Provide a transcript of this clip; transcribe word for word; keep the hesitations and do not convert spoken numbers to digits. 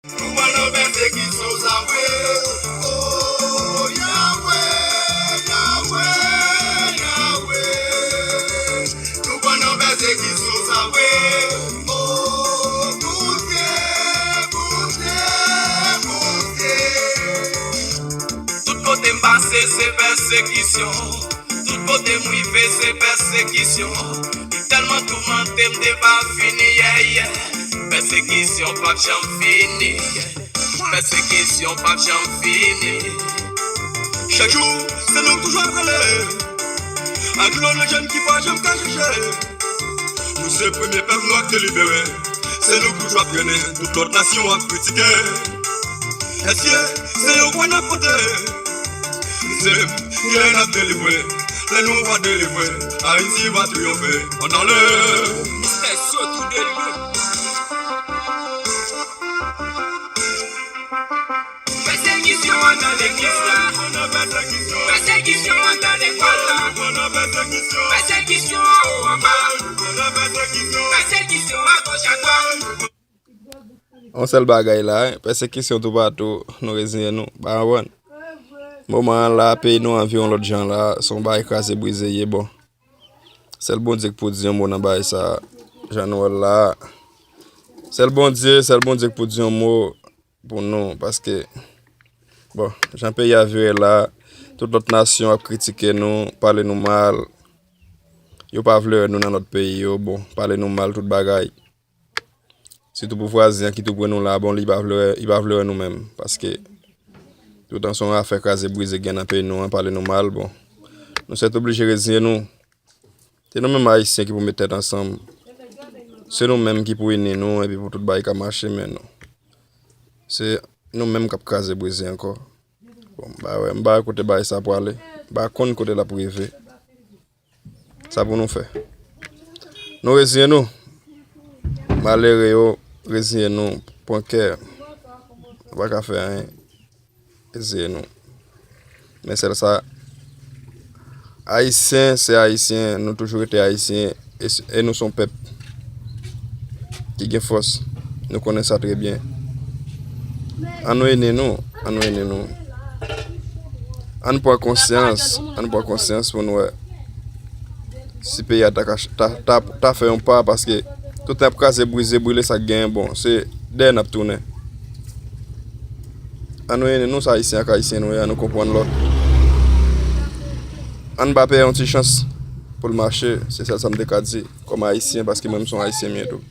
Nou pran nan pèsekisyon sa vre. Oh, Yahweh, Yahweh, Yahweh. Nou pran nan pèsekisyon sa vre. Oh, Bondye, Bondye, Bondye. Tout kote m pase, se pèsekisyon. Tout kote m rive, se pèsekisyon. Li tèlman toumante m, te pa fini, yeah, yeah. Pèsekisyon p ap janm fini, yeah. Pèsekisyon p ap janm fini. Chak jou, se nou k toujou ap rele. Ak dlo nan je n ki pa janm ka cheche. Nou se premye pèp nwa k te libere. Se nou k toujou ap trennen, tout lòt nasyon ap kritike. Èske se yon pwen n ap pote? Se kilè n ap delivre? Lè nou va delivre, Ayiti va triyonfe. Ann ale! Mistè Sotou de Lyon. Pèsekisyon an nan legliz la. Pèsekisyon an nan lekòl la. Pèsekisyon anwo anba. Pèsekisyon agoch adwat. Yon sèl bagay la, pèsekisyon toupatou, nou reziyen nou, pa konprann. Moman an la, peyi nou an vin yon lòt jan la, se yon bagay kraze brize ye, bon. Sèl Bondye k pou di yon mo nan bagay sa, jan nou wè l la. Sèl Bondye, sèl Bondye k pou di yon mo pou nou, paske, bon, jan peyi a vire la, tout lòt nasyon ap kritike nou, pale nou mal. Yo pa vle wè nou nan lòt peyi yo, bon, pale nou mal tout bagay. Sitou pou vwazen an ki tou pre nou la, bon, li pa vle wè, li pa vle wè nou menm, paske toutan se yon afè kraze brize gen nan peyi nou an, pale nou mal, bon. Nou sètoblije reziyen nou. Se nou menm Ayisyen ki pou met tèt ansanm. Se nou menm ki pou ini nou, epi pou tout bagay ka mache, men nou. Se nou menm k ap kraze brize ankò. Bon, m pa wè, m pa wè kote bagay sa pwale. M pa konn kote l ap rive. Sa pou nou fè? Nou reziyen nou. Malere yo, reziyen nou. Pran kè. Nou pa ka fè anyen. Reziyen nou. Men sèl sa, Ayisyen se Ayisyen, nou toujou rete Ayisyen, e, e nou se yon pèp ki gen fòs. Nou konnen sa trè byen. Ann nou ini nou, ann nou ini nou. Ann pran konsyans, ann pran konsyans pou nou wè si peyi a ta ka ch-, ta, ta, ta fè yon pa, paske tout tan y ap kraze, brize, brile sa k genyen, bon, se dèyè n ap tounen. Ann nou ini nou, se Ayisyen ak Ayisyen nou ye, ann nou konprann lòt. Ann ba peyi a yon ti chans pou l mache, se sèl sa m te ka di kòm Ayisyen, paske mwen, m se yon Ayisyen m ye tou.